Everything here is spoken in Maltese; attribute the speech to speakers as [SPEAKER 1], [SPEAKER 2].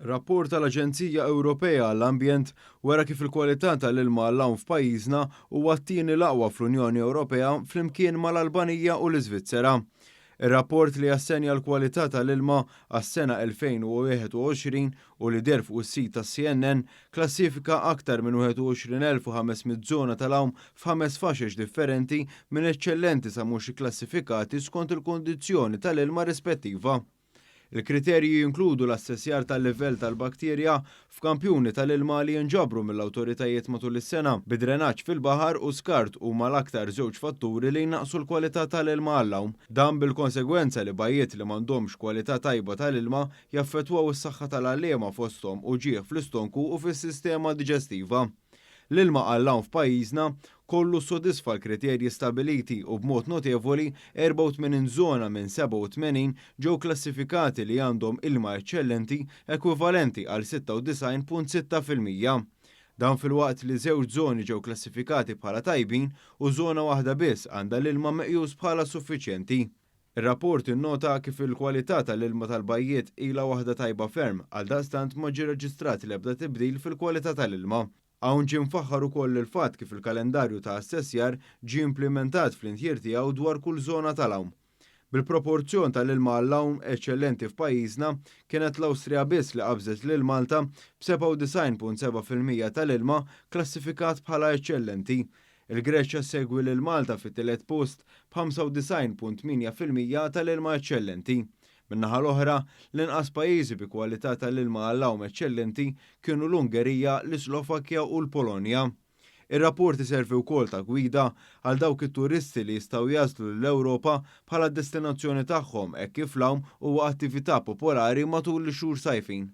[SPEAKER 1] Rapport tal-Aġenzija Ewropea għall-Ambjent wera kif il-kwalità tal-ilma għall-għawm f'pajjiżna huwa t-tieni l-aqwa fl-Unjoni Ewropea flimkien mal-Albanija u l-Iżvizzera. Ir-rapport li assenja l-kwalità tal-ilma għas-sena 2021 u li deher fuq is-sit tas-CNN klassifika aktar minn 21,500 żona tal-għawm f'ħames faxex differenti minn eċċellenti sa mhux ikklassifikati skont il-kundizzjoni tal-ilma rispettiva. Il-kriterji jinkludu l-assessjar tal-livell tal-bakterja f'kampjuni tal-ilma li jinġabru mill-awtoritajiet matul is-sena, bi drenaġġ fil-baħar u skart huma l-aktar żewġ fatturi li jnaqqsu l-kwalità tal-ilma għall-għawm. Dan bil-konsegwenza li bajjiet li m'għandhomx kwalità tajba tal-ilma jaffettwaw is-saħħa tal-għalliema fosthom uġigħ fl-istonku u fis-sistema diġestiva. L-ilma għall-għawm f'pajjiżna kollu ssodisfa l-kriterji stabbiliti u b'mod notevoli 84 żona minn 87 ġew klassifikati li għandhom ilma eċċellenti ekwivalenti għal 96.6%. Dan filwaqt li żewġ żoni ġew klassifikati bħala tajbin u żona waħda biss għandha l-ilma meqjus bħala suffiċjenti. Ir-rapport innota kif il-kwalità tal-ilma tal-bajjiet ilha waħda tajba ferm, għaldaqstant ma ġie reġistrat l-ebda tibdil fil-kwalità tal-ilma. Hawn ġie mfaħħar ukoll il-fatt kif il-kalendarju ta' assessjar ġie implimentat fl-intjier tiegħu dwar kull żona tal-għawm. Bil-proporzjon tal-ilma għall-għawm eċċellenti f'pajjiżna, kienet l-Awstrija biss li qabżet lil Malta b'97.7% tal-ilma klassifikat bħala eċċellenti. Il-Greċja ssegwi lil Malta fit-tielet post b'95.8% tal-ilma eċċellenti. Min-naħa l-oħra, l-inqas pajjiżi bi kwalità tal-ilma għall-għawm eċċellenti kienu l-Ungerija, l-Islovakkja u l-Polonja. Ir-rapport iservi wkoll ta' gwida għal dawk it-turisti li jistgħu jagħżlu lill-Ewropa bħala d-destinazzjoni tagħhom hekk kif l-għawm huwa attività popolari matul ix-xhur sajfin.